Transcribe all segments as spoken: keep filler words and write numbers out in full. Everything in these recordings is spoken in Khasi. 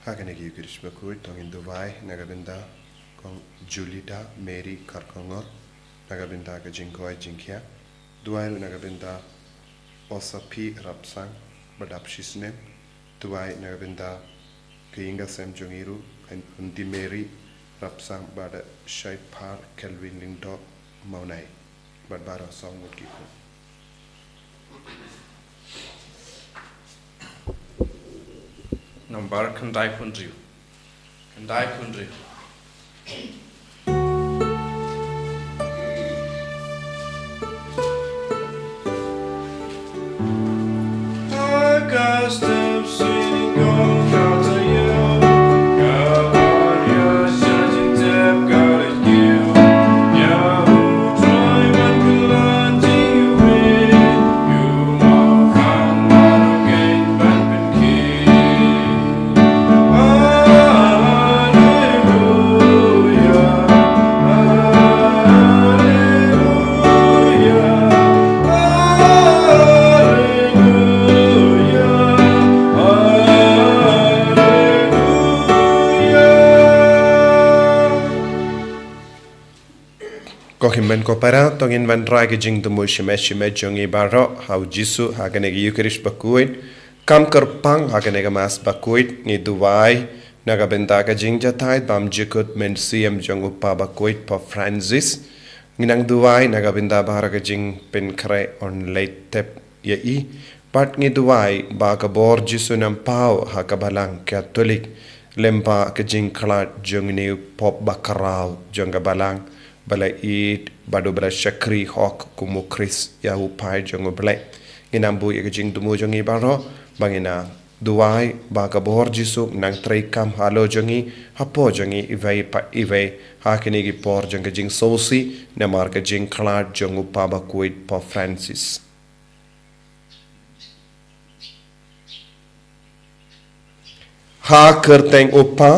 Ha kane ka Eucharist bakhuid to ngin duwai na ka bynta Kong Julita Mary Kharkongor, na ka bynta ka jingkoit jingkhiah. Duwai ruh na ka bynta Osapi Rapsang, ba dap shisnem. Duwai na ka bynta ka ïing ka sem jong i ruh, Aunty Mary Rapsang, ba da shai phar, Kelvin Lyngdoh, Mawnai. Bad baroh saw ngut ki khun. Nambar khyndai phew hynriew. Khyndai phew hynriew. Ko hynmen ko para, to ngin wanrah ïa ka jingthmu shimet shimet jong ngi baroh ha u Jisu ha kane ka Eucharist bakhuid. Kam kyrpang ha kane ka Mass bakhuid, ngi duwai na ka bynta ka jingjahthait bymjukut mynsiem jong u Papa bakhuid Pope Francis. Ngi nang duwai na ka bynta baroh ka jingpynkhreh yn leit tep ïa i. Bad ngi duwai ba ka bor Jisu un ym paw ha ka Balang Katholik, lem bad ka jingkhlad jong une u Pope bakhraw jong ka Balang, ba la ïeit bad uba la shakri hok kum u Khrist ïa u phai jong u Blei. Ngi nang buh ïa ka jingthmu jong ngi baroh, ba ngin nang duwai ba ka bor Jisu un nang treikam halor jong ngi, hapoh jong ngi iwei pa iwei, ha kine ki por jong ka jingsngewsih namar ka jingkhlad jong u Papa bakhuid Pope Francis. Ha ka kyrteng u Kpa,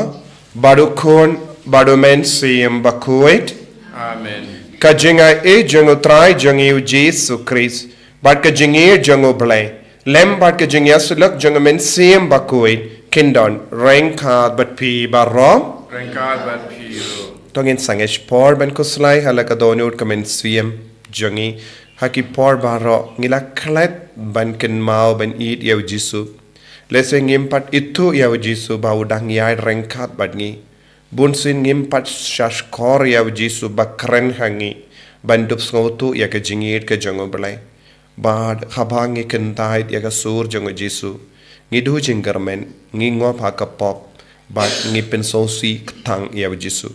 bad u Khun, bad u Mynsiem Bakhuid. Amen. Ka jingaiei jong u Trai jong ngi u Jisu Khrist, bad ka jingïeit jong u Blei, lem bad ka jingïasyllok jong u Mynsiem Bakhuid, kin don ryngkat bad phi baroh. Ryngkat bad phi ruh. To ngin sangeh shipor ban khuslai ha la ka dohnud ka mynsiem jong ngi. Ha ki por baroh ngi la klet ban kynmaw ban ïeit ïa u Jisu. Lehse ngim pat ithuh ïa u Jisu ba u dang ïaid ryngkat bad ngi. Bunsien ngim pat shahshkor ïa u Jisu ba kren ha ngi ban dup sngewthuh ïa ka jingïeit ka jong u Blei. Bad haba ngi kyntait ïa ka sur jong u Jisu, ngi duh jingkyrmen, ngi ngop ha ka pop, bad ngi pynsngewsih kthang ïa u Jisu.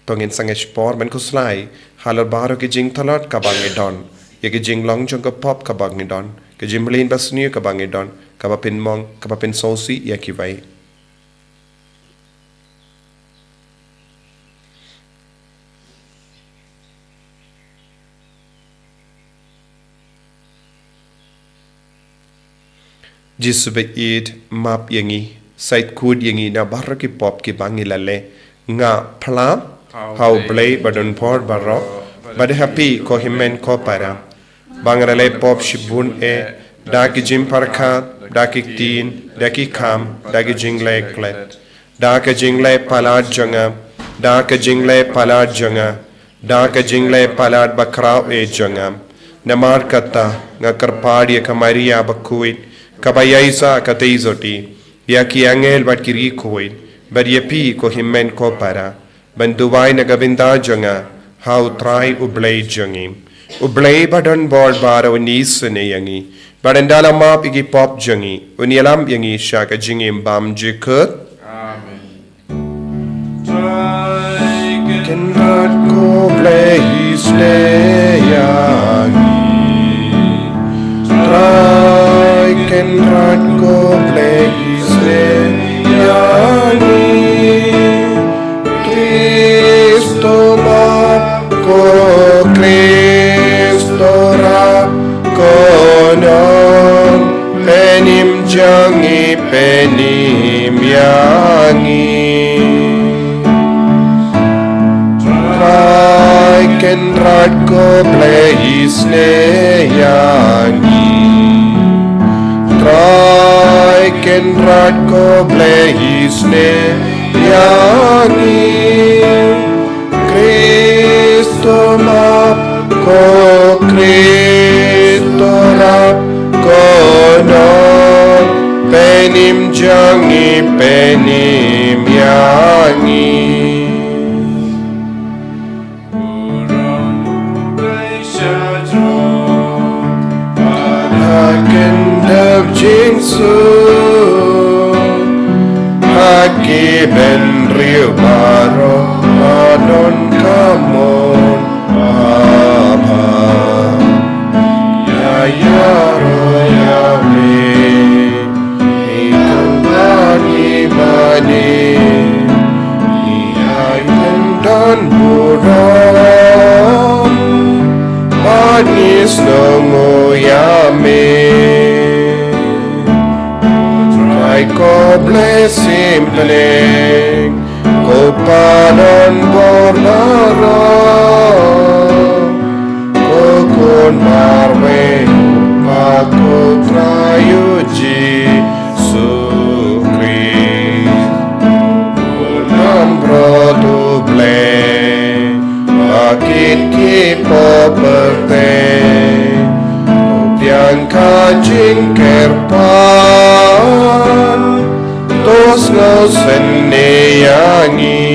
To ngin sangeh shipor ban khuslai halor baroh ki jingtlot kaba ngi don, ïa ki jinglong jong ka pop kaba ngi don, ki jingmlien basniew kaba ngi don, kaba pynmong, kaba pynsngewsih ïa kiwei. Jisu ba ïeit, map ïa ngi, sait khuid ïa ngi na baroh ki pop kiba ngi la leh, ngah phla ha u Blei badonbor baroh, bad ha phi ko hynmen ko para, ba nga la leh pop shibun eh, da ki jingpyrkhat, da ki ktien, da ki kam, da ki jingleh klet, da ka jingleh palat jong nga, da ka jingleh palat jong nga, da ka jingleh palat bakhraw eh jong nga. Namar kata nga kyrpad ïa ka Maria bakhuid, kaba ïaisah katei jong ngi, ïa ki angel bad ki riewkhuid, bad ïa phi ko hynmen ko para, ban duwai na ka bynta jong nga ha u Trai u Blei jong ngi. U Blei badonbor baroh un isynei ïa ngi, bad un da la map ïa ki pop jong ngi, un ïalam ïa ngi sha ka jingim bymjukut. Amen. Trai Kynrad ko Blei isynei ïa ngi. Trai Kynrad ko Blei isynei ïa ngi. Khrist map, ko Khrist rap, ko nongpynim jong ngi pynim ïa ngi. Trai Kynrad ko Blei isynei ïa ngi. Trai Kynrad, ko Blei isnei ïa ngi. Khristus map, ko Khristus rap, ko Nongpynim jong ngi, pynim ïa ngi. Burom u Blei sha jrong, ha kyndep jingsuk, ha ki bynriew baroh, ha don ka mon, Baba. Ïa ïaroh ïa me, i kyrpad i mane, i ai ïa don burom, bad ngi sngewnguh ïa me. Trai ko Blei Symphylliang, ko Pa don bor baroh, ko Khun marwei, ko Pa, ko Trai U Jisu Khrist. U Nongpynim U Blei, ba kit ki pop pyrthei, u pdiang ka jingkyrpad, to sngewsynei ïa ngi.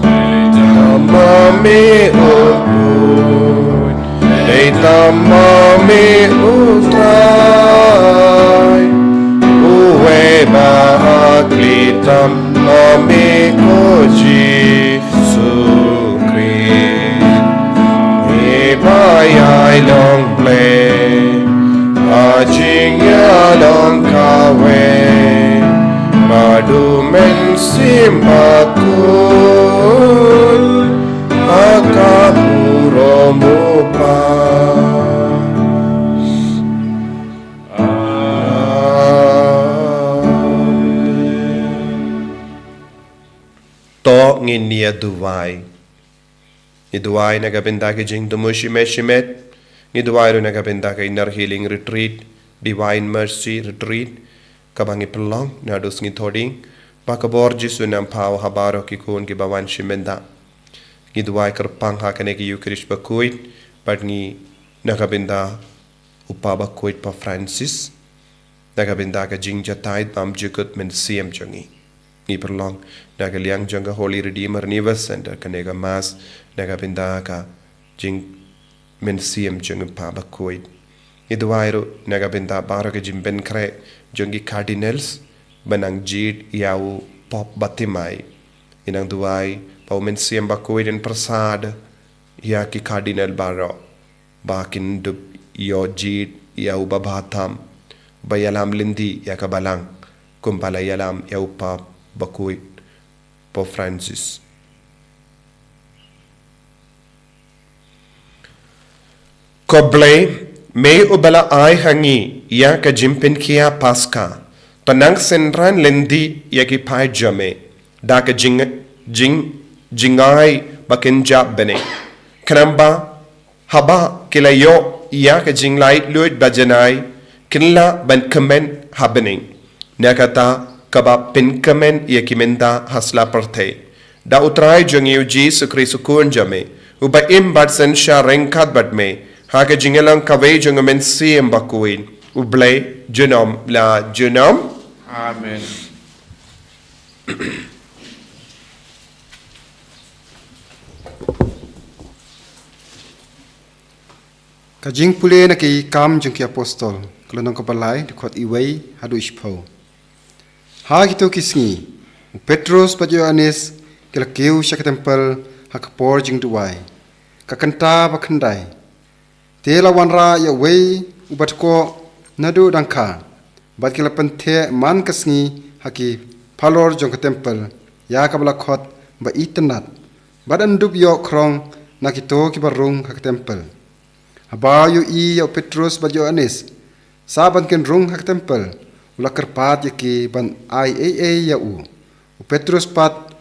Dei tang ma me, O Trai, dei tang ma me, O Trai, uwei ba ha khlieh, tang ma me, ko Jisu Khrist. Me ba ïai long Blei ha jingïalong kawei, bad U Mynsiem Bakhuid ha ka burom U Kpa. Amen. To ngin ïa duwai. Ngi duwai na ka bynta ka jingthmu shimet shimet. Ngi duwai ruh na ka bynta ka Inner Healing Retreat, Divine Mercy Retreat, kaba ngi pynlong naduh sngi Thohdieng, ba ka bor Jisu un nang pynpaw ha baroh ki khun kiba wan shim bynta. Ngi duwai kyrpang ha kane ka Ïukharist bakhuid, bad ngi na ka bynta u Papa bakhuid Pope Francis, na ka bynta ka jingjatai bymjukut mynsiem jong ngi. Ngi pynlong na ka liang jong ka Holy Redeemer Renewal Centre kane ka Mass, na ka bynta ka jingmynsiem jong u Papa bakhuid. Ngi duwai ruh na ka bynta baroh ka jingpynkhreh jong ki Cardinals ba nang jied ïa u Pope bathymmai. Ngi nang duwai ba u Mynsiem Bakhuid un pyrsad ïa ki Cardinal baroh ba kin dup ïoh jied ïa u Baba Tam, ba ïalam lynti ïa ka Balang, kumba la ïalam ïa u Papa bakhuid Pope Francis. Ko Blei, me uba la ai ha ngi ïa ka jingpynkhiah Paska, to nang synran lynti ïa ki paid jong me da ka jing, jing, jingai ba kynjah bneng. Khnang ba haba ki la ïoh ïa ka jinglaitluid bajanai, kin lah ban kmen ha bneng, na kata kaba pynkmen ïa ki mynta ha sla pyrthei. Da U Trai jong ngi U Jisu Khrist U Khun jong me, uba im bad synshar ryngkat bad me ha ka jingïalang kawei jong U Mynsiem Bakhuid, U Blei junom la junom. Amen. Ka jingpule na ki Kam jong ki Apostol, ka lynnong kaba lai, dkhot iwei haduh shiphew. Ha kito ki sngi, u Petros bad u Ïoannis ki la kiew sha ka templ ha ka por jingduwai, ka kynta ba khyndai. Te la wanrah ïa uwei uba tkoh naduh dang kha, bad ki la pyntheh man ka sngi ha ki phalor jong ka templ ïa kaba la khot ba Itynnad, bad yn dup ïoh khrong na kito kiba rung ha ka templ. Haba u ïohi ïa u Petros bad u Ïoannis sah ban kin rung ha ka templ, u la kyrpad ïa ki ban ai ei ei ïa u. U Petros pat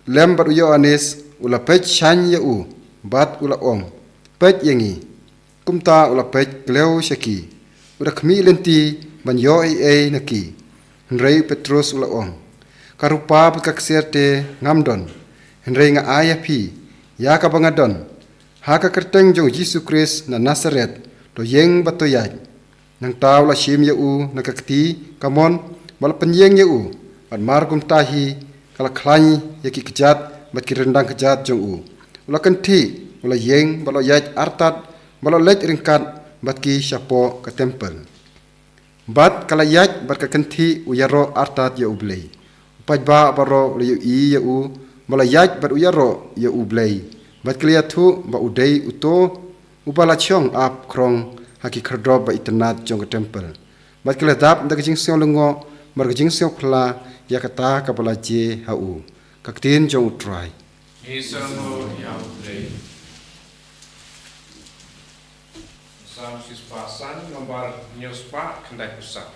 lem bad u Ïoannis u la peit shaiñ ïa u, bad u la ong, "Peit ïa ngi." Kumta u la peit khlem sha ki. u da khmih lynti ban ïoh ei ei na ki. Hynrei u Petros u la ong, ka rupa bad ka ksiar te ngam don, hynrei nga ai ïa phi ïa kaba nga don. Ha ka kyrteng jong u Jisu Khrist na Nasaret, to ïeng bad to ïaid. Nangta u la shim ïa u na ka kti kamon, bad la pynïeng ïa u, bad mar kumta hi ka la khlaiñ ïa ki kjat bad ki ryndang kjat jong u. U la kynthih, u la ïeng, bad la ïaid artat, bad la leit ryngkat bad ki shapoh ka templ. Bad ka la ïaid bad ka kynthih u ïaroh artat ïa U Blei. U paidbah baroh u la ïohi ïa u, bad la ïaid bad u ïaroh ïa U Blei. Bad ki la ïathuh ba u dei uto uba la shong ap khrong ha ki khyrdop ba itynnad jong ka templ. Bad ki la dap da ka jingsngew lyngngoh bad ka jingsngew phylla ïa kata kaba la jia ha u. Ka ktien jong U Trai. Ngi sngewbha ïa U Blei. Psalm shispah san, nombar hynñiewspah khyndaiphew san.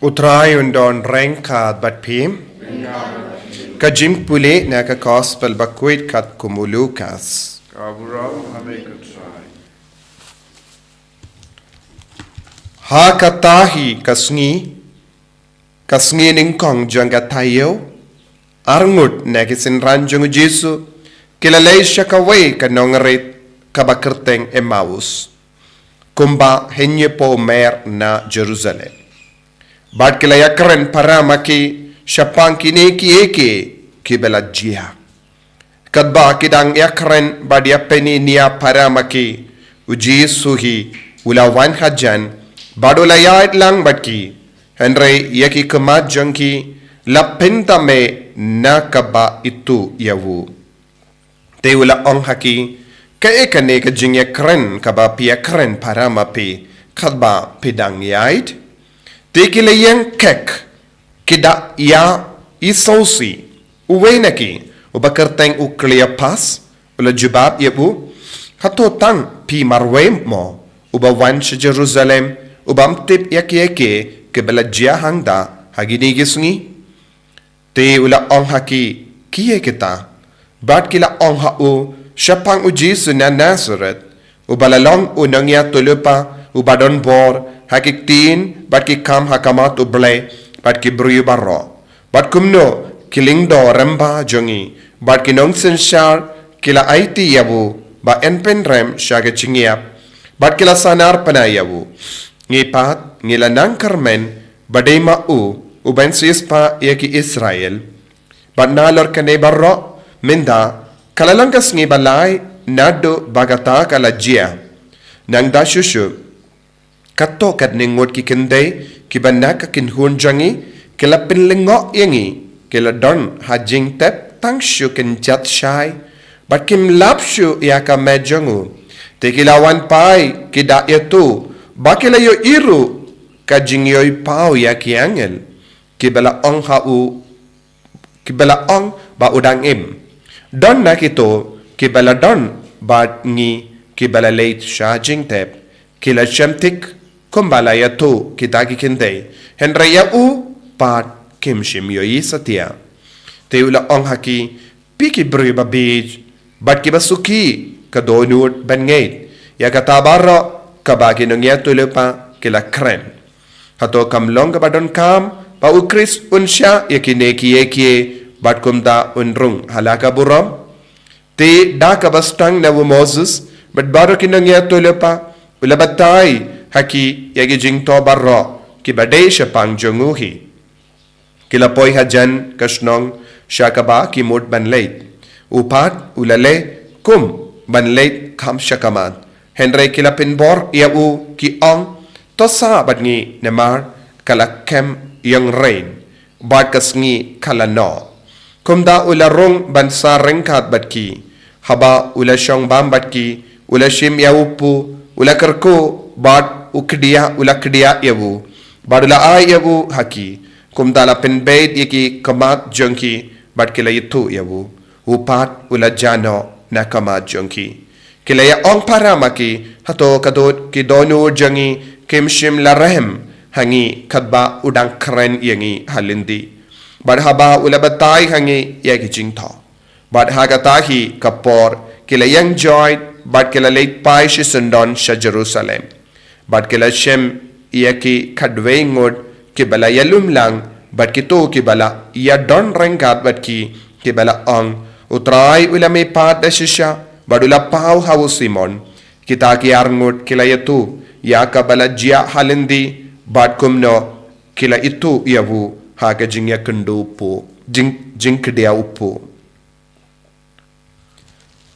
U Trai un don ryngkat bad phi. Ka jingpule na ka Gospel bakhuid katkum u Lukas. Ka burom ha me ko Trai. Ha kata hi ka sngi, ka sngi nyngkong jong ka taïew, arngut na ki synran jong u Jisu ki la leit sha kawei ka nongrit kaba kyrteng Emmaus, kumba hynñiewphew mer na Jerusalem. Bad ki la ïakren para ma ki shaphang kine kiei kiei kiba la jia. Katba ki dang ïakren bad ïapyni nia para ma ki, u Jisu hi u la wan hajan bad u la ïaid lang bad ki. Hynrei ïa ki khmat jong ki la pynthame na kaba ïathuh ïa u. Te u la ong ha ki, kaei kane ka jingïakren kaba phi ïakren para ma phi katba phi dang ïaid? Te ki la ïeng kek, ki da ïa i sawsi. Uwei na ki, uba kyrteng u Kleopas, u la jubab ïa u, hato tang phi marwei mo uba wan sha Jerusalem, ubam tip ïa kiei kiei kiba la jia hangta ha kine ki sngi? Te u la ong ha ki, kiei kita? Bad ki la ong ha u, shaphang u Jisu na Nasaret. Uba la long u nongïathuhlypa uba don bor ha ki ktien bad ki kam ha khmat U Blei bad ki briew baroh. Bad kumno ki lyngdoh rymba jong ngi bad ki nongsynshar ki la aiti ïa u ba un pynrem sha ka jingïap, bad ki la sahnarphna ïa u. Ngi pat ngi la nang kyrmen ba dei ma u uban siewspah ïa ki Israel. Bad nalor kane baroh mynta ka la long ka sngi ba lai naduh ba kata ka la jia. Nangta shuh shuh, katto katne ngut ki kynthei kiba na ka kynhun jong ngi ki la pynlyngngoh ïa ngi, ki la don ha jingtep tang shu kynjat shai, bad kim lap shuh ïa ka met jong u. Te ki la wan phai, ki da ïathuh, ba ki la ïohi ruh ka jingïohipaw ïa ki angel kiba la ong ha u, kiba la ong ba u dang im. Don na kito kiba la don bad ngi kiba la leit sha jingtep, ki la shemphang kumba la ïathuh kita ki kynthei, hynrei ïa u pat kim shym ïohi satia. Te u la ong ha ki, phi ki briew babieit bad kiba suki, ka dohnud ban ngeit ïa kata baroh kaba ki nongïathuhlypa ki la kren. Hato kam long kaba donkam ba u Khrist un shah ïa kine kiei kiei bad kumta un rung ha la ka burom? Te da kaba sdang na u Moses bad baroh ki nongïathuhlypa, u la batai ha ki ïa ki jingthoh baroh kiba dei shaphang jong u hi. Ki la poi hajan ka shnong sha kaba ki mut ban leit. U pat u la leh kum ban leit kham sha khmat, hynrei ki la pynbor ïa u, ki ong, to sah bad ngi namar ka la khem ïong rein bad ka sngi ka la noh. Kumta u la rung ban sah ryngkat bad ki. Haba u la shong bam bad ki, u la shim ïa u pud, u la kyrkhu bad u khdiah, u la khdiah ïa u bad u la ai ïa u ha ki. Kumta la pynbeit ïa ki khmat jong ki bad ki la ïathuh ïa u. U pat u la jah noh na khmat jong ki. Ki la ïa ong para ma ki, hato ka dud ki dohnud jong ngi kim shym la rem ha ngi katba u dang kren ïa ngi ha lynti, bad haba u la batai ha ngi ïa ki jingthoh? Bad ha kata hi ka por ki la ïeng joit bad ki la leit phai shisyndon sha Jerusalem. Bad ki la shem ïa ki khatwei ngut kiba la ïalum lang bad kito kiba la ïadon ryngkat bad ki, kiba la ong, u Trai u la mihpat da shisha bad u la paw ha u Simon. Kita ki ar ngut ki la ïathuh ïa kaba la jia ha lynti bad kumno ki la ithuh ïa u ha ka jingïakynduh u pud, jing, jingkhdiah u pud.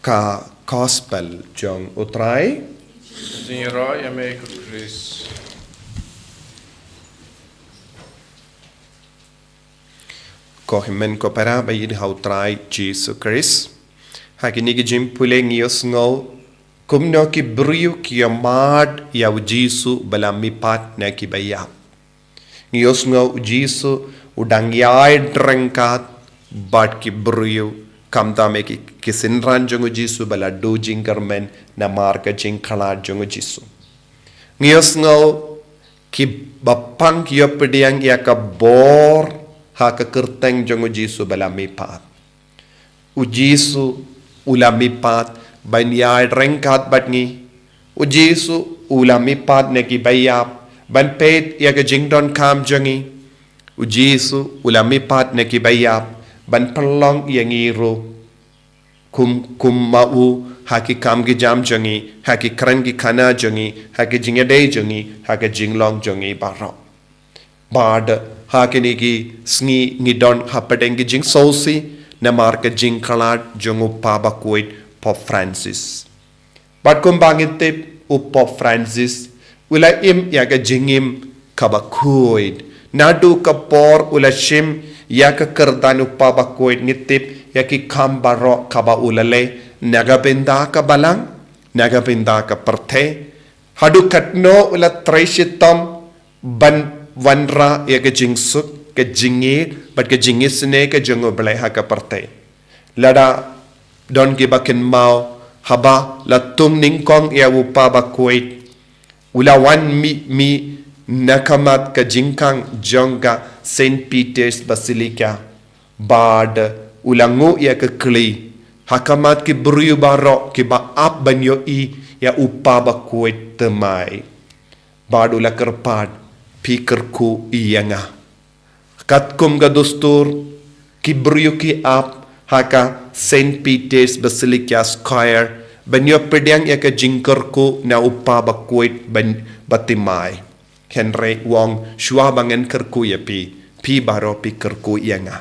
Ka Gospel jong u Trai. Jingïaroh ïa me ko Khrist. Ko hynmen ko para ba ïeit ha u Trai Jisu Khrist, ha kine ki jingpule ngi ïohsngew kumno ki briew ki ïa mad ïa u Jisu ba la mihpat na kiba ïap. Ngi ïohsngew u Jisu u dang ïaid ryngkat bad ki briew, khamtam ïa ki, ki synran jong u Jisu ba la duh jingkyrmen namar ka jingkhlad jong u Jisu. Ngi ïohsngew kiba pang ki ïoh pdiang ïa ka bor ha ka kyrteng jong u Jisu ba la mihpat. U Jisu u la mihpat ban ïaid ryngkat bad ngi. U Jisu u la mihpat na kiba ïap ban peit ïa ka jingdonkam jong ngi. U Jisu u la mihpat na kiba ïap ban pynlong ïa ngi ruh kum, kum ma u ha ki kam ki jam jong ngi, ha ki kren ki khana jong ngi, ha ki jingïadei jong ngi, ha ki jinglong jong ngi baroh. Bad ha kine ki sngi ngi don hapdeng ki jingsngewsih namar ka jingkhlad jong u Papa bakhuid Pope Francis. Bad kumba ngi tip, u Pope Francis u la im ïa ka jingim kaba khuid. Naduh ka por u la shim ïa ka kyrdan u Papa bakhuid ngi tip ïa ki kam baroh kaba u la leh, na ka bynta ka balang, na ka bynta ka pyrthei. Haduh katno u la trei shitom ban wanrah ïa ka jingsuk, ka jingïeit bad ka jingisynei ka jong u Blei ha ka pyrthei. Lada don kiba kynmaw, haba la thung nyngkong ïa u Papa bakhuid, u la wan mih mih na khmat ka jingkhang jong ka Saint Peter's Basilica. Bad u la nguh ïa ka khlieh, Ha khmat ki briew baroh kiba ap ban ïohi ïa u Pa Bakhuid thymmai. Bad u la kyrpad, phi kyrkhu ïa nga. Katkum ka dustur, ki briew ki ap ha ka Saint Peter's Basilica Square ban ïoh pdiang ïa ka jingkyrkhu na u Pa Bakhuid ban bathymmai. Hynrei u ong, shuwa ba ngan kyrkhu ïa phi, phi baroh phi kyrkhu ïa nga.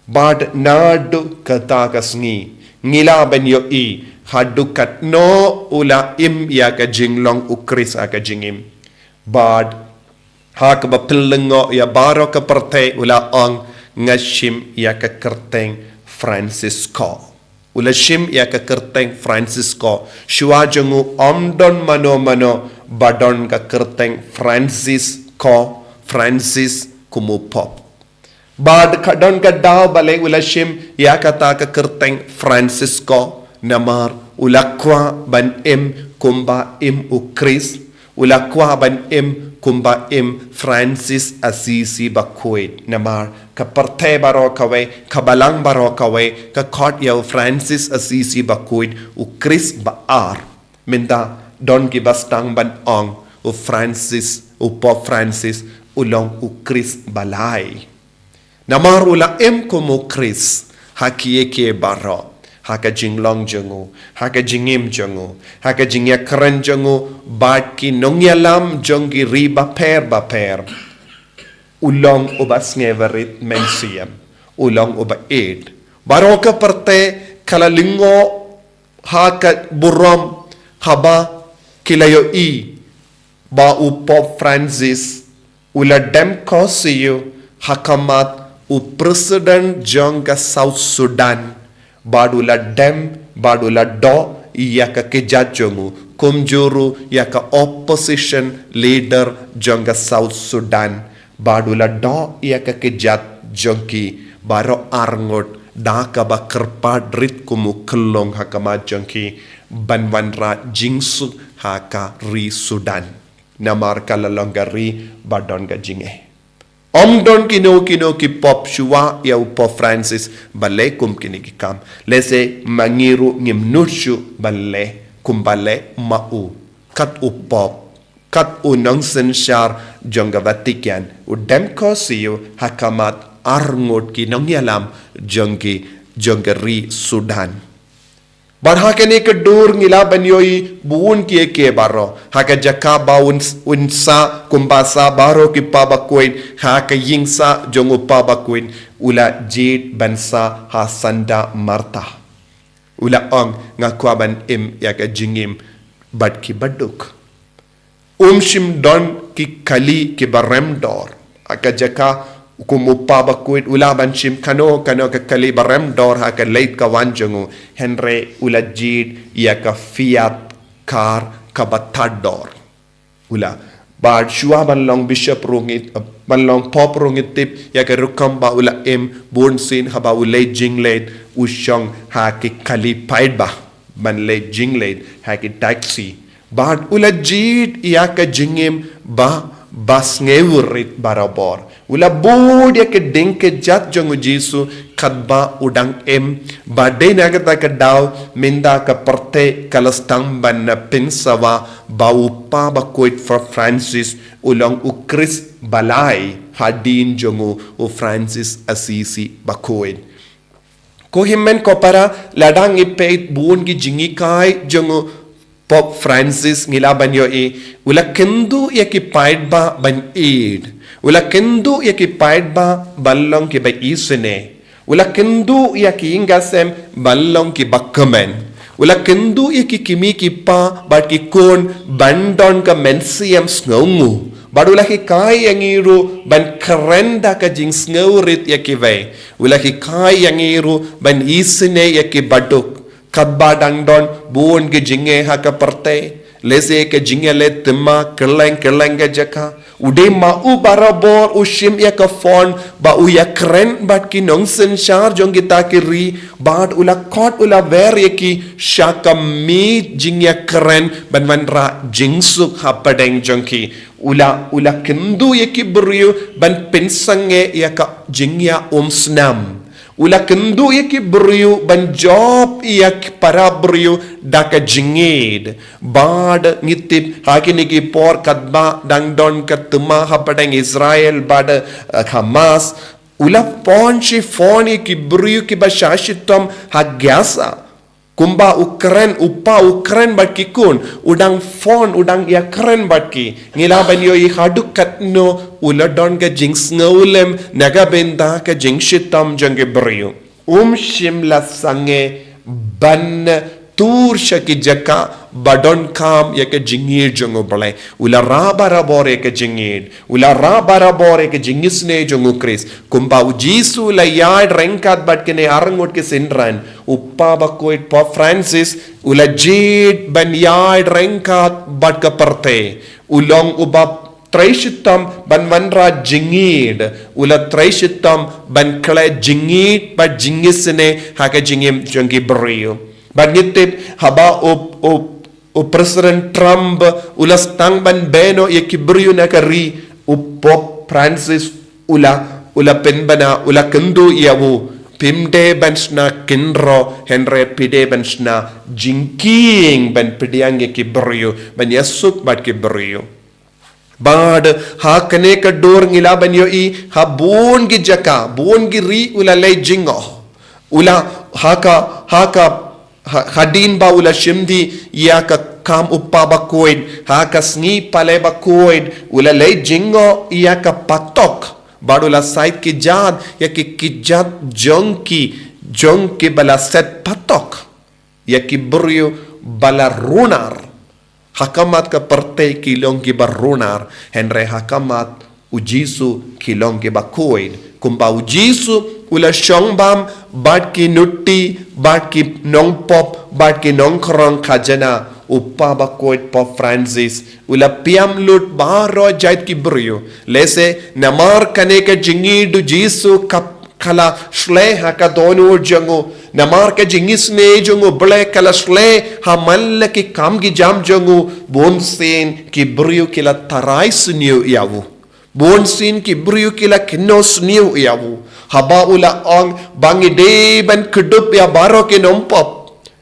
Bad naduh kata ka sngi, ngi lah ban ïohi haduh katno u la im ïa ka jinglong u Khrist ha ka jingim. Bad ha kaba pynlyngngoh ïa baroh ka pyrthei, u la ong, nga shim ïa ka kyrteng Francisco. U la shim ïa ka kyrteng Francisco. Shuwa jong u ym don mano mano ba don ka kyrteng Francisco, Francis kum u Pope. Bad ka don ka daw balei u la shim ïa kata ka kyrteng Francisco, namar u la kwah ban im kumba im u Khrist, u la kwah ban im kumba im Francis Assisi Bakhuid, namar ka pyrthei baroh kawei, ka balang baroh kawei, ka khot ïa u Francis Assisi Bakhuid, u Khrist ba ar. Mynta don kiba sdang ban ong, u Francis, u Pope Francis, u long u Khrist ba lai. Namar u la im kum u Khrist ha kiei kiei baroh, ha ka jinglong jong u, ha ka jingim jong u, ha ka jingïakren jong u bad ki nongïalam jong ki ri bapher bapher. U long uba sngewrit mynsiem, u long uba ïeit. Baroh ka pyrthei ka la lyngngoh ha ka burom haba ki la ïohi ba u Pope Francis u la dem khohsiew ha khmat u President jong ka South Sudan, bad u la dem, bad u la doh ïa ka kjat jong u, kumjuh ruh ïa ka opposition leader jong ka South Sudan, bad u la doh ïa ka kjat jong ki baroh arngut, da kaba kyrpad rit kum u khyllung ha khmat jong ki, ban wanrah jingsuk ha ka ri Sudan. Namar ka la long ka ri ba don ka jingeh. Ym don kino kino ki Pope shuwa ïa u Pope Francis ba leh kum kine ki kam. Lehse ma ngi ruh ngim nud shuh ban leh kum ba leh ma u. Kat u Pope, kat u nongsynshar jong ka Vatican, u dem khohsiew ha khmat arngut ki nongïalam jong ki, jong ka ri Sudan. Bad ha kane ka dur ngi lah ban ïohi bun kiei kiei baroh. Ha ka jaka ba un, un sah kumba sah baroh ki Pa Bakhuid, ha ka ïing sah jong u Pa Bakhuid, u la jied ban sah ha Santa Marta. U la ong, nga kwah ban im ïa ka jingim bad ki baduk. Um shym don ki kali kiba rem dor. Ha ka jaka kum u Pa Bakhuid u lah ban shim kano kano ka kali ba rem dor ha ka leit ka wan jong u, hynrei u la jied ïa ka Fiat car kaba tad dor. U la, bad shuwa ban long bishop ruh ngi, ban long Pope ruh ngi tip ïa ka rukom ba u la im, bunsien haba u leit jingleit u shong ha ki kali paidbah ban leit jingleit, ha ki taxi. Bad u la jied ïa ka jingim ba, ba sngewrit barabor. U la bud ïa ka ding kjat jong u Jisu katba u dang im. Bad dei na kata ka daw mynta ka pyrthei ka la sdang ban pynsawa ba u Pa Bakhuid Pope Francis u long u Khrist ba lai hadien jong u, u Francis Assisi Bakhuid. Ko hynmen ko para, lada ngi peit bun ki jinghikai jong u Pope Francis ngi lah ban ïohi, u la kynduh ïa ki paidbah ban ïeid. U la kynduh ïa ki paidbah ban long kiba isynei. U la kynduh ïa ki ïing ki sem ban long kiba kmen. U la kynduh ïa ki kmie ki kpa bad ki khun ban don ka mynsiem sngewnguh. Bad u la hikai ïa ngi ruh ban kren da ka jingsngewrit ïa kiwei. U la hikai ïa ngi ruh ban isynei ïa ki baduk. Katba dang don bun ki jingeh ha ka pyrthei. Lehse ka jingeh leh thymmai kylleng kylleng ka jaka. U dei ma u barabor u shim ïa ka phone ba u ïakren bad ki nongsynshar jong kita ki ri, bad u la khot u la wer ïa ki sha ka miet jingïakren ban wanrah jingsuk hapdeng jong ki. U la, u la kynduh ïa ki briew ban pynsangeh ïa ka jingïaumsnam. U la kynduh ïa ki briew ban jop ïa ki para briew da ka jingïeid. Bad ngi tip ha kine ki por katba dang don ka tma hapdeng Israel bad, eh, Hamas. U la phone shi phone ïa ki briew kiba shah shitom ha Gaza. Kumba u kren, u pa u kren bad ki khun, u dang phone, u dang ïa kren bad ki. Ngi lah ban ïohi haduh katno u la don ka jingsngewlem na ka bynta ka jingshitom jong ki briew. Um shym la sangeh ban tur sha ki jaka ba donkam ïa ka jingïeid jong U Blei. U la rah barabor ïa ka jingïeid. U la rah barabor ïa ka jingisynei jong U Khrist. Kumba U Jisu u la ïaid ryngkat bad kine arngut ki synran, U Kpa Bakhuid Pope Francis u la jied ban ïaid ryngkat bad ka pyrthei. U long uba trei shitom ban wanrah jingïeid, u la trei shitom ban khleh jingïeid bad jingisynei ha ka jingim jong ki briew. Bad ngi tip haba u, u, u President Trump u la sdang ban beh noh ïa ki briew na ka ri, u Pope Francis u la, u la pynbna, u la kynduh ïa u, phim dei ban shna kynroh, hynrei phi dei ban shna jingkieng ban pdiang ïa ki briew, ban ïasuk bad ki briew. Bad ha kane ka dur ngi lah ban ïohi ha bun ki jaka, bun ki ri u la leit jngoh. U la ha ka, ha ka, ha, hadien ba u la shim dih ïa ka kam U Kpa Bakhuid, ha ka sngi Palei Bakhuid, u la leit jngoh ïa ka patok. Bad u la said kjat ïa ki kjat jong ki, jong kiba la set patok ïa ki briew ba la runar. Ha khmat ka pyrthei ki long kiba runar, hynrei ha khmat U Jisu ki long kiba khuid. Kumba U Jisu u la shong bam bad ki nuti, bad ki nongpop, bad ki nongkhrong khajana, U Kpa Bakhuid Pope Francis u la pynïap lut baroh jait ki briew. Lehse namar kane ka jingïeid U Jisu ka ka la shlei ha ka dohnud jong u, namar ka jingisynei jong U Blei ka la shlei ha man la ki kam ki jam jong u, bunsien ki briew ki la tharai sniew ïa u. Bunsien ki briew ki la kynnoh sniew ïa u. Haba u la ong ba ngi dei ban kdup ïa baroh ki nongpop.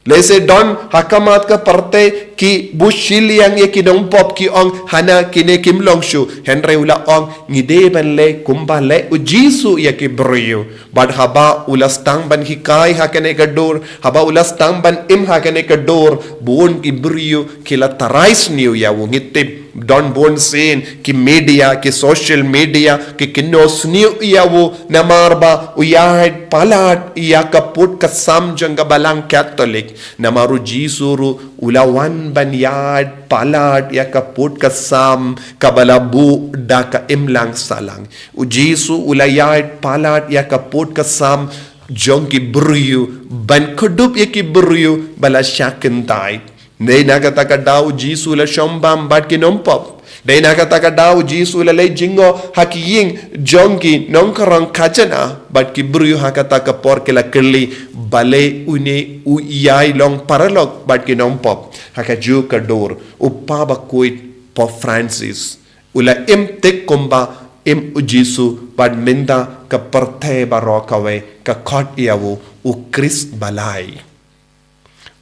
Lehse don ha khmat ka pyrthei kiba shiliang ïa ki nongpop ki ong hana kine kim long shuh, hynrei u la ong ngi dei ban leh kumba leh U Jisu ïa ki briew. Bad haba u la sdang ban hikai ha kane ka dur, haba u la sdang ban im ha kane ka dur, bun ki briew ki la tharai sniew ïa u. Ngi tip don bunsien ki media, ki social media ki kynnoh sniew ïa u namar ba u ïaid palat ïa ka pud ka sam jong ka Balang Katholik. Namar U Jisu ruh u la wan ban ïaid palat ïa ka pud ka sam kaba la buh da ka imlang sahlang. U Jisu u la ïaid palat ïa ka pud ka sam jong ki briew ban kdup ïa ki briew ba la shah kyntait. Dei na kata ka daw U Jisu u la shong bam bad ki nongpop. Dei na kata ka daw U Jisu u la leit jngoh ha ki ïing jong ki nongkhrong khajana bad ki briew ha kata ka por ki la kylli balei une u ïai long paralok bad ki nongpop. Ha kajuh ka dur U Kpa Bakhuid Pope Francis u la im thik kumba im U Jisu bad mynta ka pyrthei baroh kawei ka khot ïa u U Khrist ba lai.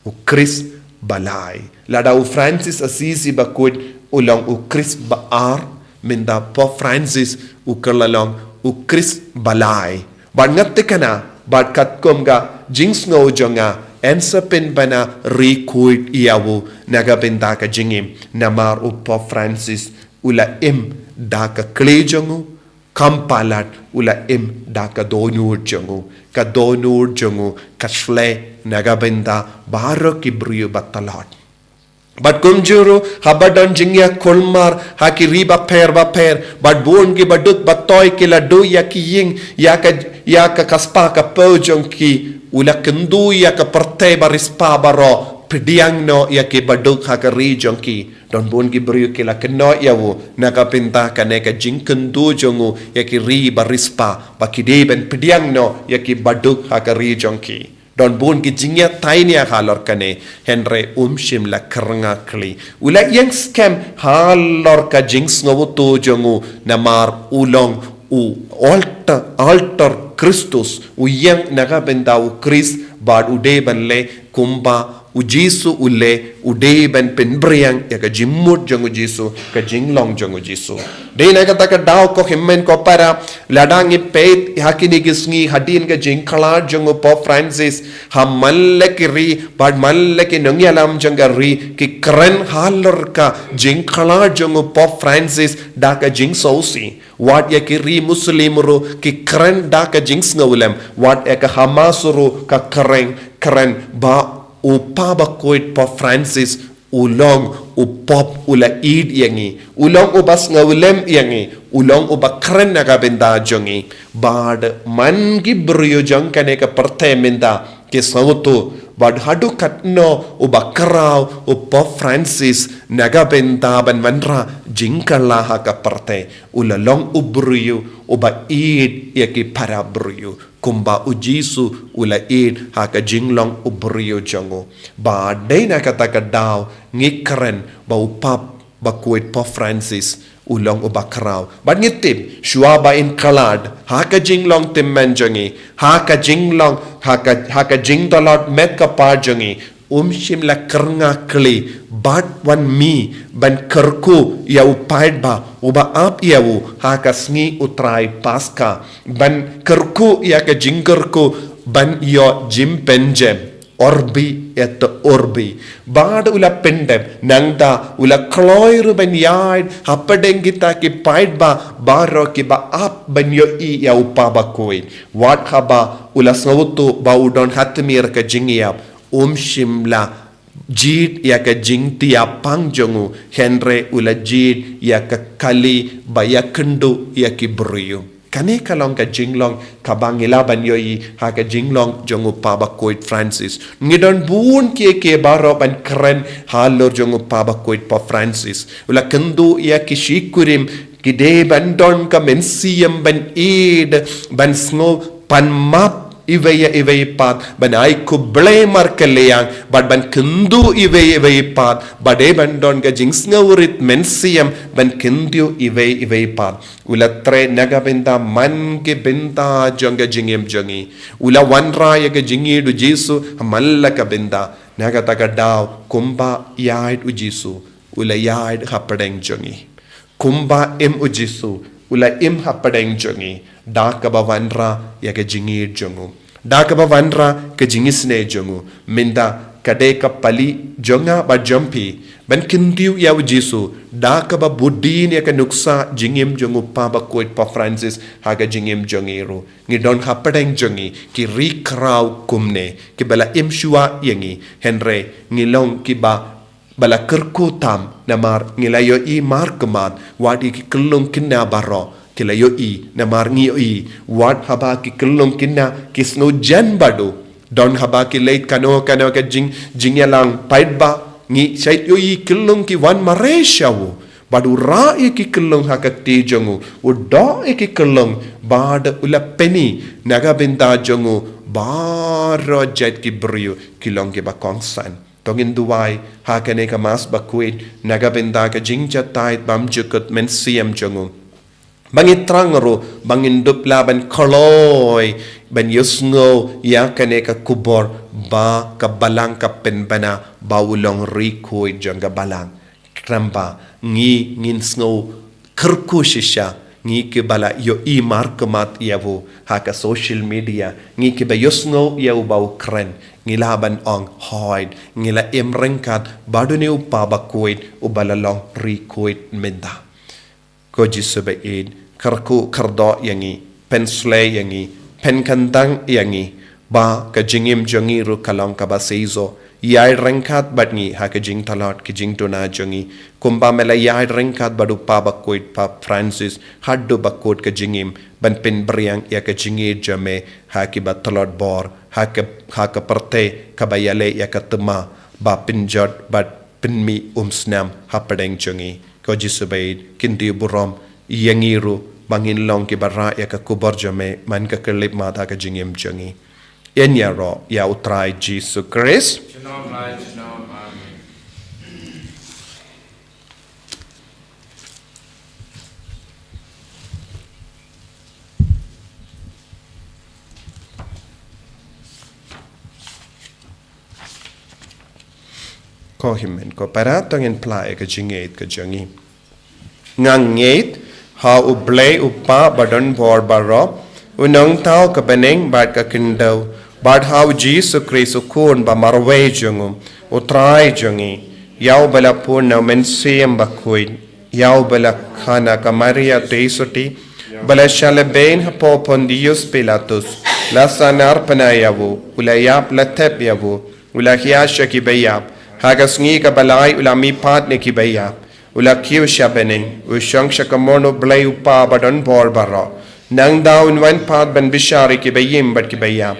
U Khrist ba lai. Lada u Francis Assisi Bakhuid u long U Khrist ba ar, mynta Pope Francis u kylla long U Khrist ba lai. Bad nga thikna bad katkum ka jingsngew jong nga, yn sa pynbna ri khuid ïa u na ka bynta ka jingim. Namar u Pope Francis u la im da ka kli jong u, kam palat u la im da ka dohnud jong u. Ka dohnud jong u ka shlei na ka bynta baroh ki briew ba tlot. Bad kumjuh ruh haba don jingïakhun mar ha ki ri bapher bapher, bad bun ki baduk batoi ki la duh ïa ki ïing, ïa ka, ïa ka, ka spah ka paw jong ki, u la kynduh ïa ka pyrthei bariewspah baroh, pdiang noh ïa ki baduk ha ka ri jong ki. Don bun ki briew ki la kynnoh ïa u na ka bynta kane ka jingkynduh jong u ïa ki ri bariewspah, ba ki dei ban pdiang noh ïa ki baduk ha ka ri jong ki. Don bun ki jingïatainia halor kane, hynrei um shym la kyrngah kli. U la ïeng skhem halor ka jingsngewthuh jong u, namar u long u altar, altar Kristus, u ïeng na ka bynta u Khrist, bad u dei ban leh kumba u Jisu u leh, u dei ban pynbriang ïa ka jingmut jong u Jisu, ka jinglong jong u Jisu. Dei na kata ka daw ko hynmen ko para, lada ngi peit ha kine ki sngi hadien ka jingkhlad jong u Pope Francis ha man la ki ri bad man la ki nongïalam jong ka ri ki kren halor ka jingkhlad jong u Pope Francis da ka jingsngewsih. Wat ïa ki ri Muslim ruh ki kren da ka jingsngewlem, wat ïa ka Hamas ruh ka kren, kren ba u Papa bakhuid Pope Francis u long u Pope u la ïeit ïa ngi, u long uba sngewlem ïa ngi, u long uba kren na ka bynta jong ngi. Bad man ki briew jong kane ka pyrthei mynta ki sngewthuh, bad haduh katno uba khraw u Pope Francis na ka bynta ban wanrah jingkylla ha ka pyrthei, u la long u briew uba ïeit ïa ki para briew kumba u Jisu u la ïeit ha ka jinglong u briew jong u. Bad dei na kata ka daw ngi kren ba u Papa bakhuid Pope Francis u long uba khraw. Bad ngi tip, shuwa ba yn khlad ha ka jinglong tymmen jong ngi, ha ka jinglong, ha ka, ha ka jingtlot met ka par jong ngi, um shym la kyrngah kli bad wan mih ban kyrkhu ïa u paidbah uba ap ïa u ha ka sngi u Trai Paska, ban kyrkhu ïa ka jingkyrkhu ban ïoh jingpynjem. Urbi et Orbi. Bad u la pyndep, nangta u la kloi ruh ban ïaid hapdeng kita ki paidbah baroh kiba ap ban ïohi ïa u Papa bakhuid. Wat haba u la sngewthuh ba u don ha tmier ka jingïap, um shym la jied ïa ka jingthiah pang jong u, hynrei u la jied ïa ka kali ba ïakynduh ïa ki briew. Kane ka long ka jinglong kaba ngi lah ban ïohi ha ka jinglong jong u Papa bakhuid Francis. Ngi don bun kiei kiei baroh ban kren halor jong u Papa bakhuid Pope Francis. U la kynduh ïa ki shikurim, ki dei ban don ka mynsiem ban ïeit, ban sngew pan map iwei ïa iwei pat, ban ai khublei markylliang, bad ban kynduh iwei ïa iwei pat, bad dei ban don ka jingsngewrit mynsiem ban kynduh iwei ïa iwei pat. U la trei na ka bynta man ki bynta jong ka jingim jong ngi. U la wanrah ïa ka jingïeit u Jisu ha man la ka bynta. Na kata ka daw kumba ïaid u Jisu, u la ïaid hapdeng jong ngi. Kumba im u Jisu, u la im hapdeng jong ngi da kaba wanrah ïa ka jingïeit jong u, da kaba wanrah ka jingisynei jong u. Mynta ka dei ka pali jong nga bad jong phi ban kyntiew ïa u Jisu da kaba bud dien ïa ka nuksa jingim jong u Papa bakhuid Pope Francis ha ka jingim jong ngi ruh. Ngi don hapdeng jong ngi ki ri khraw kumne kiba la im shuwa ïa ngi, hynrei ngi long kiba ba la kyrkhu tam namar ngi la ïohi markhmat. Wat ïa ki khyllung khynnah baroh ki la ïohi namar ngi ïohi. Wat haba ki khyllung khynnah ki sngew jan bad u, don haba ki leit kano kano ka jing, jingïalang paidbah, ngi shait ïohi khyllung ki wan mareh sha u, bad u rah ïa ki khyllung ha ka kti jong u, u doh ïa ki khyllung bad u la pyni na ka bynta jong u. Baroh jait ki briew ki long kiba kongsan. To ngin duwai ha kane ka Mass bakhuid na ka bynta ka jingjatai bym jukut mynsiem jong u. Ba ngin thrang ruh, ba ngin dup lah ban kloi ban ïohsngew ïa kane ka khubor ba ka balang ka pynbna ba u long ri khuid jong ka balang. Khnang ba ngi ngin sngew kyrkhu shisha, ngi kiba la ïohi markhmat ïa u ha ka social media, ngi kiba ïohsngew ïa u ba u kren, ngi lah ban ong, hooid, ngi la im ryngkat bad une u Papa bakhuid uba la long ri khuid mynta. Ko Jisu ba ïeit, kyrkhu kyrdoh ïa ngi, pynsleh ïa ngi, pynkyntang ïa ngi, ba ka jingim jong ngi ruh ka long kaba seisoh. Ïaid ryngkat bad ngi ha ka jingtlot ka jingduna jong ngi, kumba me la ïaid ryngkat bad u Papa bakhuid Pope Francis haduh ba kut ka jingim, ban pynbriang ïa ka jingïeit jong me ha kiba tlot bor, ha ka, ha ka pyrthei kaba ïaleh ïa ka thma, ba pynjot bad pynmih umsnam hapdeng jong ngi. Ko Jisu ba ïeit, kyntiew burom ïa ngi ruh ba ngin long kiba rah ïa ka khubor jong me man ka khyllipmat ha ka jingim jong ngi. Ïaroh ïa u Trai Jisu Khrist. Junom lai junom. Amen. Ko hynmen ko para, to ngin plie ïa ka jingngeit ka jong ngi. Nga ngeit ha U Blei U Kpa Badonbor Baroh, U Nongthaw ka bneng bad ka khyndew, bad ha U Jisu Khrist U Khun ba marwei jong U, U Trai jong ngi, ïa uba la pun na U Mynsiem Bakhuid, ïa uba la kha na ka Maria Theisotti, ba la shah lehbeiñ hapoh Pontius Pilatus, la sahnarphna ïa u, u la ïap, la thep ïa u, u la hiar sha kiba ïap, ha ka sngi kaba lai u la mihpat na kiba ïap, u la kiew sha bneng, u shong sha kamon U Blei U Kpa Badonbor Baroh. Nangta un wan pat ban bishar ïa kiba im bad kiba ïap.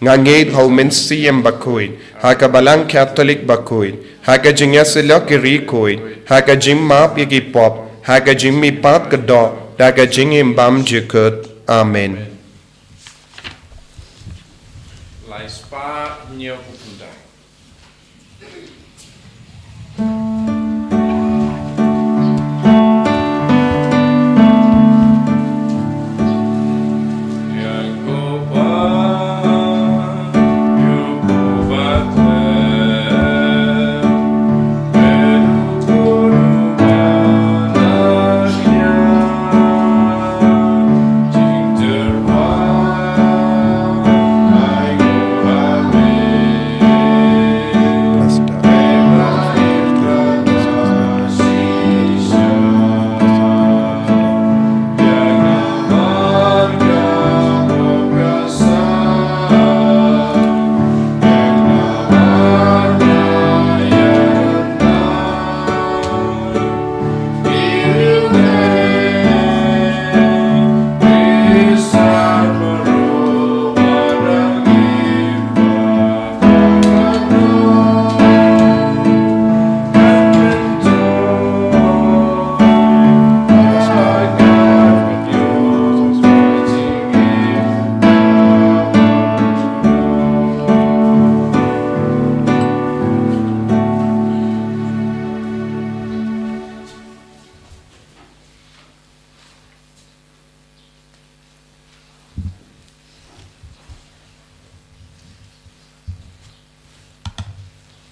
Nga ngeit ha U Mynsiem Bakhuid, ha ka Balang Katholik bakhuid, ha ka jingïasyllok ki riewkhuid, ha ka jingmap ïa ki pop, ha ka jingmihpat ka doh, da ka jingim bymjukut. Amen. Lai spah hynñiew phew khyndai.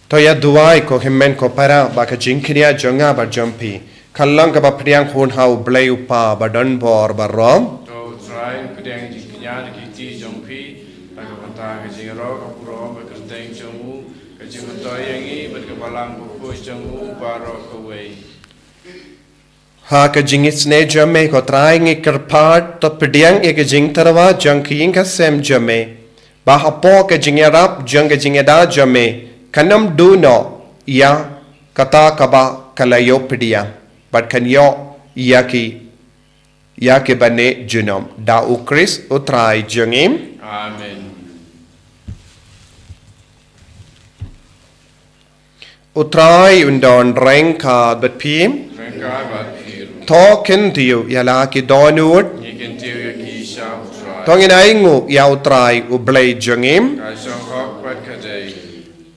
To ïa duwai ko hynmen ko para, ba ka jingkñia jong nga bad jong phi kan long kaba pdiang hun ha U Blei U Kpa Badonbor Baroh. To U Trai un pdiang jingkñia da ki kti jong phi, na ka bynta ka jingïaroh, ka burom, ka kyrteng jong u, ka jingmyntoi ïa ngi bad ka Balang Bakhuid jong u baroh kawei. Ha ka jingisynei jong me ko Trai ngi kyrpad, to pdiang ïa ka jingtyrwa jong ka ïing ka sem jong me, ba hapoh ka jingïarap jong ka jingïada jong me kan ym duh noh ïa kata kaba ka la ïoh pdiang, bad kan ïoh ïa ki, ïa kiba neh junom. Da U Khrist U Trai jong ngi. Amen. U Trai un don ryngkat bad phi. Ryngkat bad phi ruh. To kyntiew ïa la ki dohnud. Ngi kyntiew ïa ki sha U Trai. To ngin ainguh ïa U Trai U Blei jong ngi. Ka shong hok bad ka dei.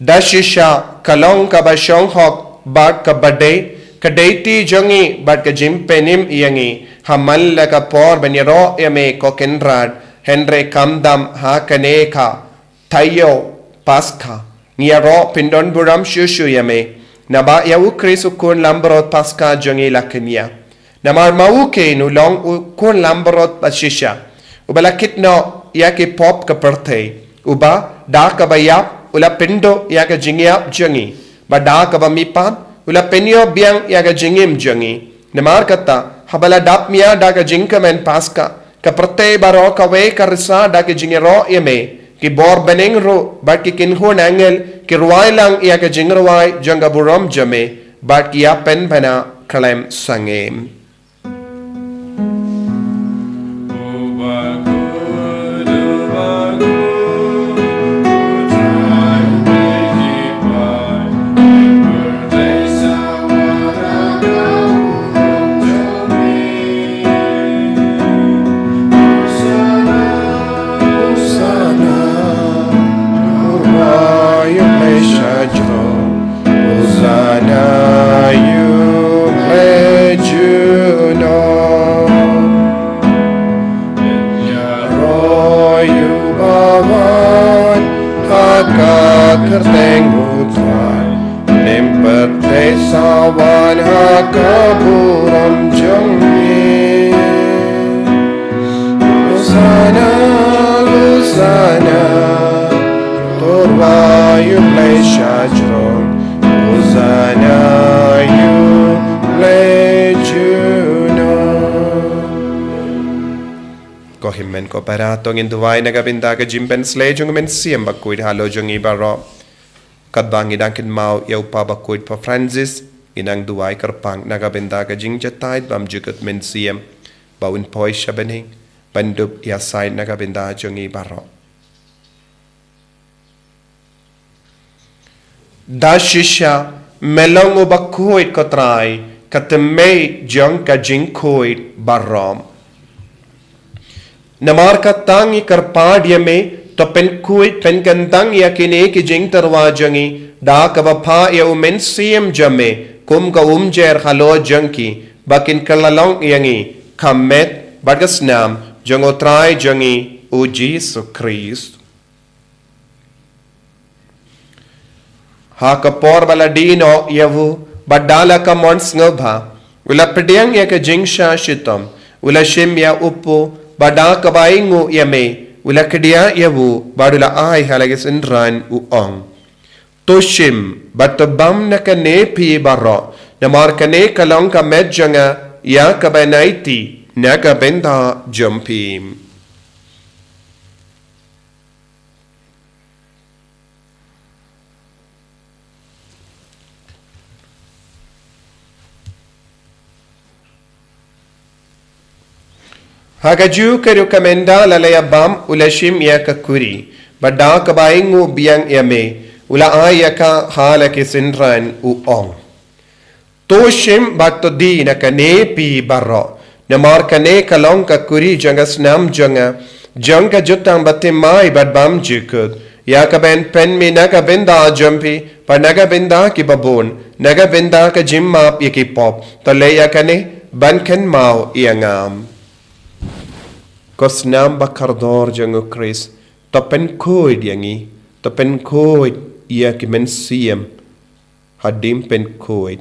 Da shisha ka long kaba shong hok bad kaba dei, ka dei kti jong ngi bad ka jingpynim ïa ngi, ha man la ka por ban ïaroh ïa me ko Kynrad, hynrei kam dam ha kane ka taïew Paskha, ngi ïaroh pyndonburom shuh shuh ïa me. Naba ïa U Khrist U Khun Langbrot Paskha jong ngi la kñia. Namar ma u keiñ u long U Khun Langbrot ba shisha, uba la kit noh ïa ki pop ka pyrthei, uba da kaba ïap u la pynduh ïa ka jingïap jong ngi, bad da kaba mihpat u la pynïoh biang ïa ka jingim jong ngi. Namar kata, haba la dap mia da ka jingkmen Paskha, ka pyrthei baroh kawei ka risa da ka jingïaroh ïa me, ki bor bneng ruh bad ki kynhun angel ki rwai lang ïa ka jingrwai jong ka burom jong me, bad ki ïa pynbna khlem sangeh. Ha ka burom jong me. Hosanna, Hosanna, to U Blei sha jrong. Hosanna, U Blei junom. Ko hynmen ko para, to ngin duwai na ka bynta ka jingpynsleh jong U Mynsiem Bakhuid halor jong ngi baroh. Katba ngi dang kynmaw ïa u Papa Bakhuid Pope Francis, ngi dang duwai kyrpang na ka bynta ka jingjatai bymjukut mynsiem, ba un poi sha bneng ban dup ïasaid na ka bynta jong ngi baroh. Da shisha me long u bakhuid, ko Trai, ka tymmen jong ka jingkhuid baroh. Namar kata ngi kyrpad ïa me, to pynkhuid pynkyntang ïa kine ki jingtyrwa jong ngi da kaba phah ïa u Mynsiem jong me kum ka umjer halor jong ki, ba kin kylla long ïa ngi ka met bad ka snam jong u Trai jong ngi u Jisu Khrist. Ha ka por ba la die noh ïa u, bad da la ka mon sngewbha, u la pdiang ïa ka jingshah shitom, u la shim ïa u pud, bad da kaba ainguh ïa me, u la kdiah ïa u, bad u la ai ha la ki synran, u ong: To shim bad to bam na kane phi baroh, namar kane ka long ka met jong nga ïa kaba yn aiti na ka bynta jong phi. Ha kajuh ka ruh ka mynta la la ïa bam, u la shim ïa ka kuri, bad da kaba ainguh biang ïa me, u la ai ïa ka ha la ki synran, u ong: To shim bad to die na kane phi baroh, namar kane ka long ka kuri jong ka snam jong nga, jong ka jutang bathymmai bad bymjukut, ïa kaba yn pynmih na ka bynta jong phi bad na ka bynta ki babun, na ka bynta ka jingmap ïa ki pop. To leh ïa kane ban kynmaw ïa nga. Ko snam ba kordor jong u Khrist, to pynkhuid ïa ngi, to pynkhuid ïa ki mynsiem hadien pynkhuid.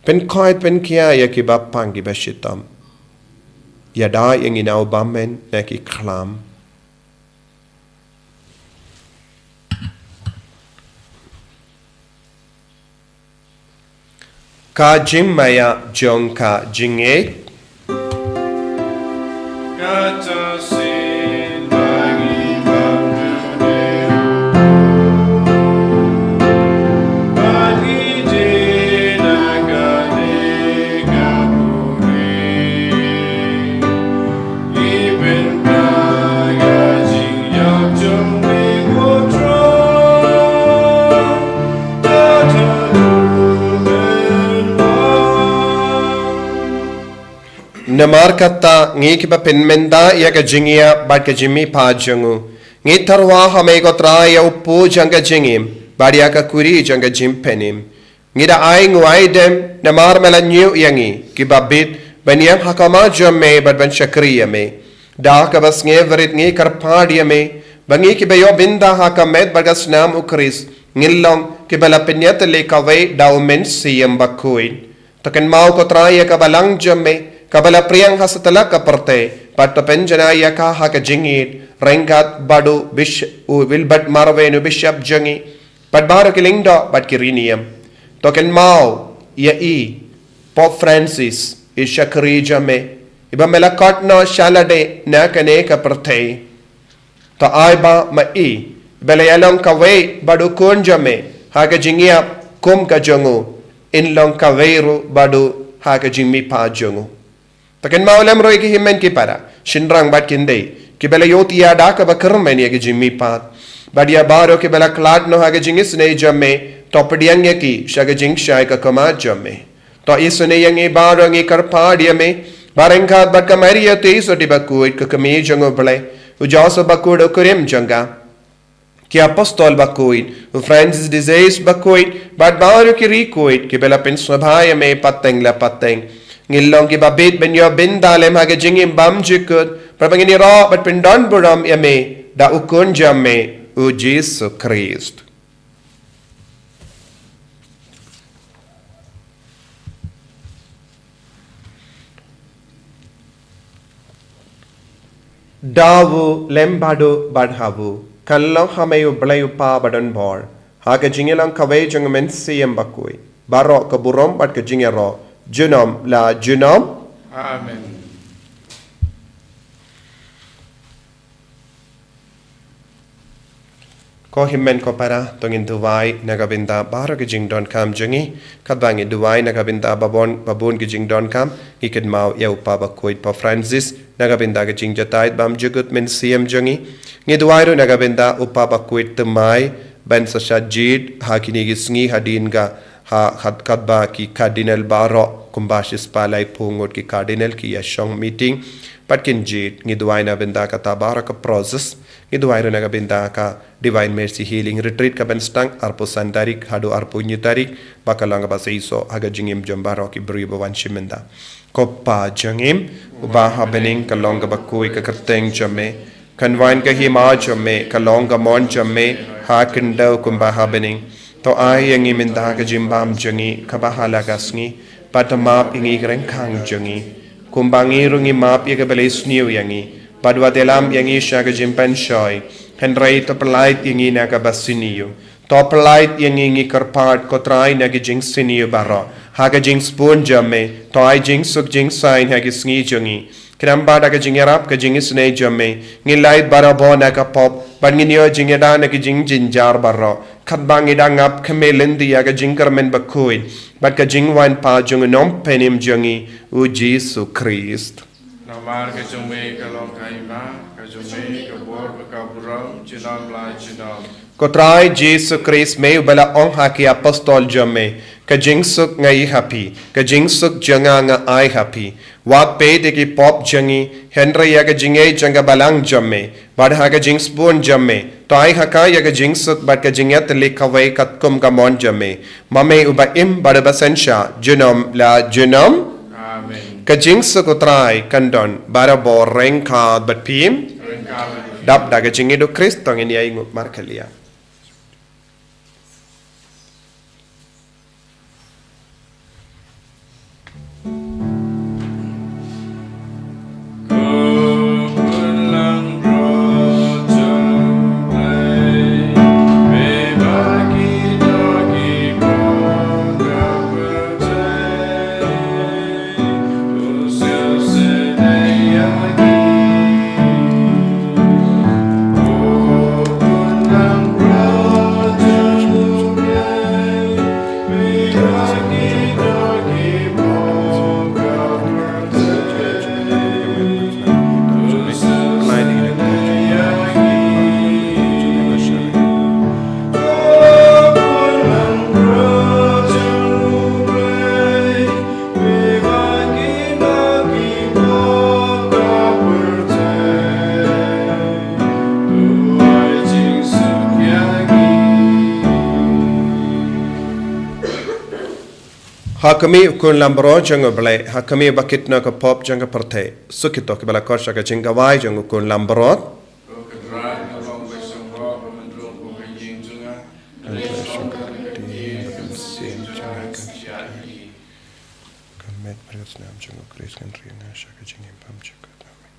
Pynkhuid pynkhia ïa kiba pang kiba shitom. Ïada ïa ngi na u bymman na ki khlam. Ka jingmaïa jong ka jingngeit. Namar kata, ngi kiba pynmynta ïa ka jingïap bad ka jingmihpat jong u, ngi tyrwa ha me ko Trai ïa u pud jong ka jingim bad ïa ka kuri jong ka jingpynim. Ngi da ainguh aidem namar me la ñiew ïa ngi kiba bit ban ïeng ha khmat jong me bad ban shakri ïa me. Da kaba sngewrit ngi kyrpad ïa me ba ngi kiba ïoh bynta ha ka met bad ka snam u Khrist ngin long kiba la pynïatylli kawei da u Mynsiem Bakhuid. To kynmaw ko Trai ïa ka balang jong me kaba la pdiang ha satlak ka pyrthei, bad to pynjanai ïa ka ha ka jingïeit ryngkat bad u Bish-, u Wilbert Marwein u Bishop jong ngi, bad baroh ki lyngdoh bad ki riewniam. To kynmaw ïa i Pope Francis, i shakri jong me, iba me la khot noh sha lade na kane ka pyrthei. To ai ba ma i, iba la ïa long kawei bad u Khun jong me ha ka jingïap kum ka jong u, in long kawei ruh bad u ha ka jingmihpat jong u. To kynmaw lem ruh ïa ki hynmen ki para shynrang bad kynthei kiba la ïohthiah da kaba kyrmen ïa ka jingmihpat, bad ïa baroh kiba la khlad noh ha ka jingisynei jong me, to pdiang ïa ki sha ka jingshai ka khmat jong me. To isynei ïa ngi baroh, ngi kyrpad ïa me ba ryngkat bad ka Maria Theisotti Bakhuid, ka Kmie jong U Blei, u Joseph Bakhuid u kurim jong ka, ki Apostol Bakhuid, u Francis de Sales Bakhuid, bad baroh ki riewkhuid kiba la pynsngewbha ïa me pateng la pateng, ngin long kiba bit ban ïoh bynta lem ha ka jingim bymjukut, bad ba ngin ïaroh bad pyndonburom ïa me da u Khun jong me, u Jisu Khrist. Da u lem bad u bad ha u, kan long ha me u Blei u Pa badonbor, ha ka jingïalang kawei jong u Mynsiem Bakhuid, baroh ka burom bad ka jingïaroh, junom la junom. Amen. Ko hynmen ko para, to ngin duwai na ka bynta baroh ka jingdonkam jong ngi. Katba ngi duwai na ka bynta babun, babun ka jingdonkam, ngi kynmaw ïa u Papa Bakhuid Pope Francis, na ka bynta ka jingjahthait bymjukut mynsiem jong ngi. Ngi duwai ruh na ka bynta u Papa Bakhuid thymmai, ban sa shah jied ha kine ki sngi hadien ka ha kat, katba ki Cardinal baroh kumba shispah laiphew ngut ki Cardinal ki ïa shong meeting bad kin jied. Ngi duwai na bynta kata baroh ka process. Ngi duwai ruh na ka bynta ka Divine Mercy Healing Retreat ka ban sdang arphew san tarik haduh arphew hynñiew tarik, ba ka long kaba seisoh ha ka jingim jong baroh ki briew ba wan shim bynta. Ko Pa jong ngi uba ha bneng, ka long kaba khuid ka kyrteng jong me. Kan wan ka hima jong me, ka long ka mon jong me ha khyndew kumba ha bneng. To ai ïa ngi mynta ka jingbam jong ngi kaba ha la ka sngi. Bad to map ïa ngi ki ryngkang jong ngi, kumba ngi ruh ngi map ïa kiba leh sniew ïa ngi. Bad wat ïalam ïa ngi sha ka jingpynshoi, hynrei to pyllait ïa ngi na kaba sniew. To pyllait ïa ngi, ngi kyrpad ko Trai, na ki jingsniew baroh. Ha ka jingsbun jong me, to ai jingsuk jingsaiñ ha ki sngi jong ngi. Khnang ba da ka jingïarap ka jingisynei jong me, ngin lait barabor na ka pop, bad ngin ïoh jingïada na ki jingjynjar baroh. Katba ngi dang ap khmih lynti ïa ka jingkyrmen bakhuid bad ka jingwan pat jong u Nongpynim jong ngi, u Jisu Khrist. Namar ka jong me ka long ka hima, ka jong me ka bor bad ka burom, junom la junom. Ko Trai Jisu Khrist, me uba la ong ha ki apostol jong me, ka jingsuk nga ïoh ha phi, ka jingsuk jong nga nga ai ha phi. Wat peit ïa ki pop jong ngi, hynrei ïa ka jingngeit jong ka Balang jong me, bad ha ka jingsbun jong me, to ai ha ka ïa ka jingsuk bad ka jingïatylli kawei katkum ka mon jong me. Ma me uba im bad uba synshar, junom la junom. Amen. Ka jingsuk u Trai kan don barabor ryngkat bad phi. Ryngkat bad phi. Dap da ka jingïeit u Khrist, to ngin ïa ïnguh markylliang. Ha khmih u Khun Lambrot jong U Blei, ha khmih ba kit na ka pop jong ka pyrthei. Suk ïa kito kiba la khot sha ka jingkhawai jong u Khun Lambrot. Ka met bad ka snam jong u Khrist kan ri na sha ka jingim bymjukut. Amen.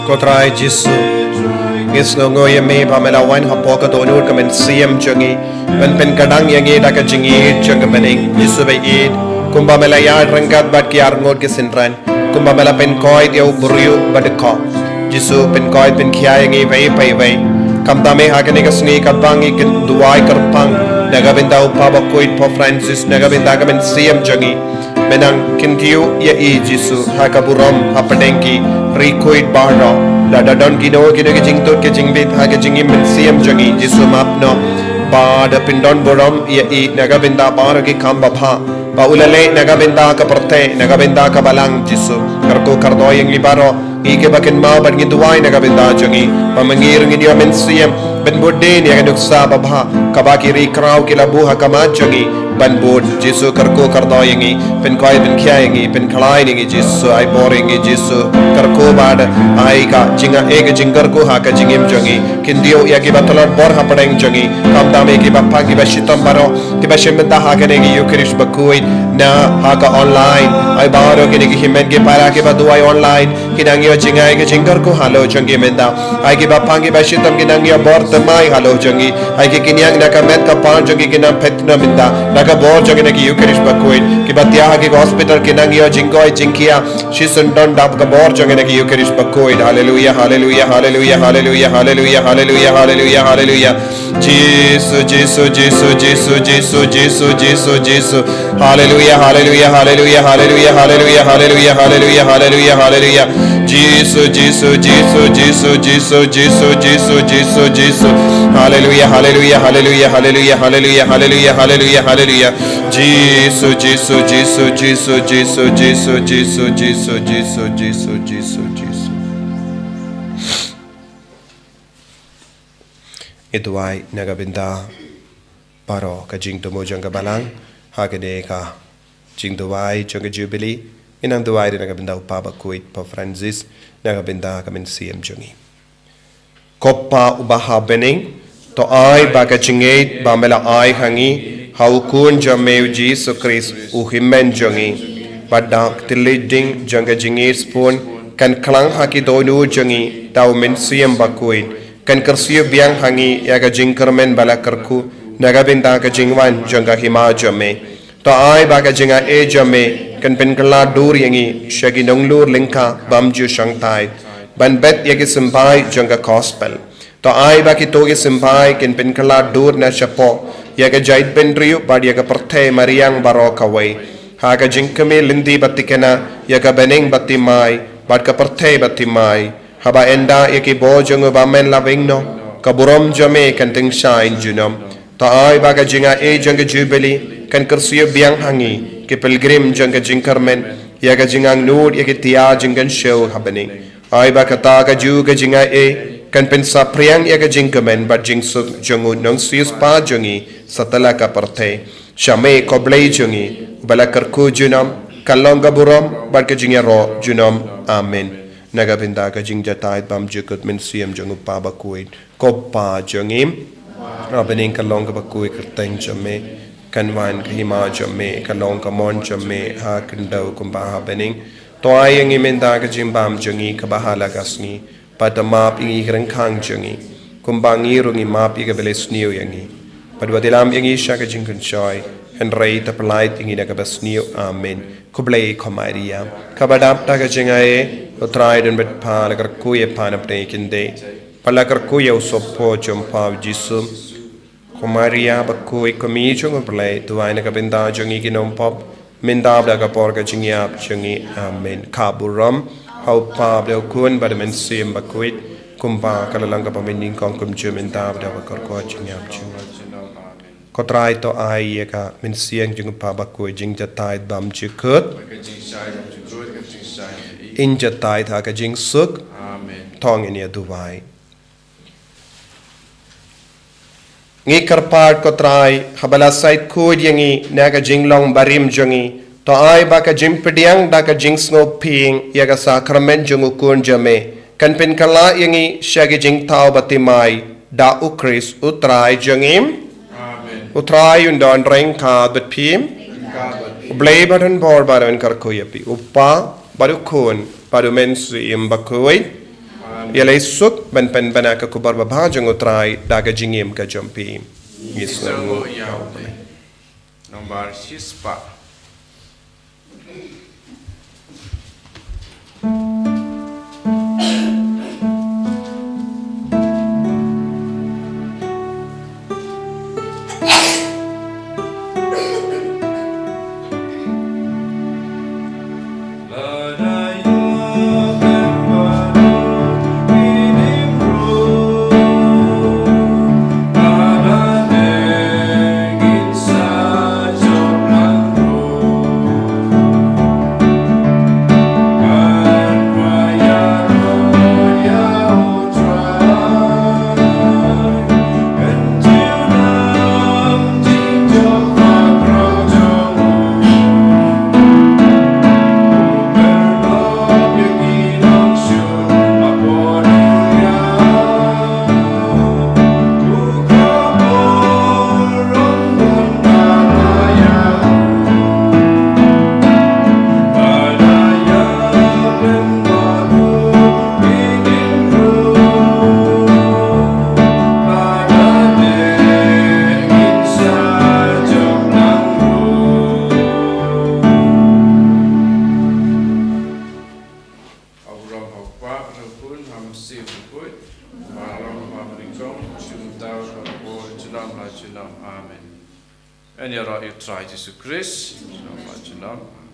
Ko Trai Jisu, ngi sngewnguh ïa me ba me la wan hapoh ka dohnud ka mynsiem jong ngi, ban pynkdang ïa ngi da ka jingïeit jong ka bneng. Jisu ba ïeit, kumba me la ïaid ryngkat bad ki arngut ki synran, kumba me la pynkoit ïa u briew ba dkoh. Jisu, pynkoit pynkhia ïa ngi iwei pa iwei. Khamtam eh ha kane ka sngi kaba ngi duwai kyrpang na ka bynta u Papa Bakhuid Pope Francis, na ka bynta ka mynsiem jong ngi. Me nang kyntiew ïa i Jisu ha ka burom hapdeng ki riewkhuid baroh. Lada don kino kino ki jingtut ki jingbit ha ka jingim mynsiem jong i, Jisu map noh. Ba da pyndon burom ïa i na ka bynta baroh ki kam babha ba u la leh na ka bynta ka pyrthei, na ka bynta ka balang. Jisu, kyrkhu kyrdoh ïa ngi baroh, ngi kiba kynmaw bad ngi duwai na ka bynta jong i, ba ma ngi ruh ngin ïoh mynsiem ban bud dien ïa ka nuksa babha kaba ki riewkhraw ki la buh ha khmat jong i ban bud. Jisu, kyrkhu kyrdoh ïa ngi, pynkoit pynkhia ïa ngi, pynkhlaiñ ïa ngi. Jisu, ai bor ïa ngi. Jisu, kyrkhu bad ai ka jingaiei ka jingkyrkhu ha ka jingim jong ngi. Kyntiew ïa kiba tlot bor hapdeng jong ngi, khamtam ïa kiba phang kiba shitom baroh kiba shim bynta ha kane ka Eucharist bakhuid na ha ka online. Ai baroh kine ki hynmen ki para kiba duwai online, ki nang ïoh jngai ka jingkyrkhu halor jong ki mynta. Ai kiba phang kiba shitom ki nang ïoh bor thymmai halor jong ki. Ai ki kynïang na ka met ka phang jong ki ki nang phet na mynta na ka bor jong kane ka Eucharist bakhuid. Kiba thiah ha ki hospital ki nang ïoh jingkoit jingkhiah shisyndon da ka bor jong kane ka Eucharist bakhuid. Haleluia, haleluia, haleluia, haleluia, haleluia, haleluia, haleluia, haleluia. Jisu, Jisu, Jisu, Jisu, Jisu, Jisu, Jisu. Haleluia, haleluia, haleluia, haleluia, haleluia, haleluia, haleluia, haleluia, haleluia. Jisu, Jisu, Jisu, Jisu, Jisu, Jisu, Jisu, Jisu, Jisu. Haleluia, haleluia, haleluia, haleluia, haleluia, haleluia, haleluia, haleluia. Jisu, Jisu, Jisu, Jisu, Jisu, Jisu, Jisu, Jisu, Jisu, Jisu, Jisu. Ngi duwai na ka bynta baroh ka jingthmu jong ka balang ha kane ka jingduwai jong ka Jubilee. Ngi nang duwai ruh na ka bynta u Papa Bakhuid Pope Francis, na ka bynta ka mynsiem jong ngi. Ko Pa uba ha bneng, to ai ba ka jingngeit ba me la ai ha ngi ha u Khun jong me u Jisu Khrist u Hynmen jong ngi, bad da ka thylliej ding jong ka jingngeit sbun, kan khlang ha ki dohnud jong ngi da u Mynsiem Bakhuid, kan kyrsiew biang ha ngi ïa ka jingkyrmen ba la kyrkhu na ka bynta ka jingwan jong ka Hima jong me. To ai ba ka jingaiei jong me kan pynkylla dur ïa ngi sha ki nonglur lyngkha bym ju shongthait ban bet ïa ki symbai jong ka Gospel. To ai ba kito ki symbai kin pynkylla dur na shapoh ïa ka jaitbynriew bad ïa ka pyrthei mariang baroh kawei, ha ka jingkmie lynti ba thikna ïa ka bneng ba thymmai bad ka pyrthei ba thymmai, haba ynda ïa ki bor jong u Bymman la weng noh, ka burom jong me kan tyngshaiñ junom. To ai ba ka jingaiei jong ka Jubilee kan kyrsiew biang ha ngi ki pilgrim jong ka jingkyrmen ïa ka jingangnud ïa ki tiar jingkynshew ha bneng. Ai ba kata kajuh ka jingaiei kan pynsaphriang ïa ka jingkmen bad jingsuk jong u Nongsiewspah jong ngi satlak ka pyrthei. Sha me ko Blei jong ngi, uba la kyrkhu junom, kan long ka burom bad ka jingïaroh junom. Amen. Na ka bynta ka jingjahthait bymjukut mynsiem jong u Pa Bakhuid. Ko Pa jong ngi, ha bneng, kan long kaba khuid ka kyrteng jong me, kan wan ka hima jong me, kan long ka mon jong me ha khyndew kumba ha bneng. To ai ïa ngi mynta ka jingbam jong ngi kaba ha la ka sngi, bad to map ïa ngi ki ryngkhang jong ngi, kumba ngi ruh ngi map ïa kiba leh sniew ïa ngi. Bad wat ïalam ïa ngi sha ka jingkynshoh, hynrei to pyllait ïa ngi na kaba sniew. Amen. Khublei ko Maria, kaba dap da ka jingaiei, u Trai u don bad pha. La kyrkhu ïa pha na pdeng ki khyndai, bad la kyrkhu ïa u sohpop jong pha u Jisu. Ko Maria bakhuid, ko Mei jong u Blei, duwai na ka bynta jong ngi ki nongpop, mynta bad ha ka por ka jingïap jong ngi. Amen. Ka burom ha u Pa bad ha u Khun bad ha u Mynsiem Bakhuid, kumba ka la long kaba mynnyngkong, kumjuh, mynta bad ha ka por ka jingïap jong ngi. Ko Trai, to ai ïa ka mynsiem jong u Pa Bakhuid jingjahthait bymjukut, in jahthait ha ka jingsuk. To ngin ïa duwai. Ngi kyrpad ko Trai, haba la sait khuid ïa ngi na ka jinglong barim jong ngi, to ai ba ka jingpdiang da ka jingsngewphieng ïa ka sakramen jong u Khun jong me kan pynkylla ïa ngi sha ki jingthaw ba thymmai, da u Khrist u Trai jong ngi. Amen. U Trai un don ryngkat bad phi. Ryngkat bad phi. U Blei ba don bor ba don kyrkhu ïa phi, u Pa bad u Khun bad u Mynsiem Bakhuid. Ïalei suk ban pynbna ka khubor babha jong U Trai da ka jingim ka jong phi. Ngi sngewnguh ïa U Blei. Nombar shispah. Amen. Yn ïaroh ïa U Trai Jisu Khrist. Shalom, shalom.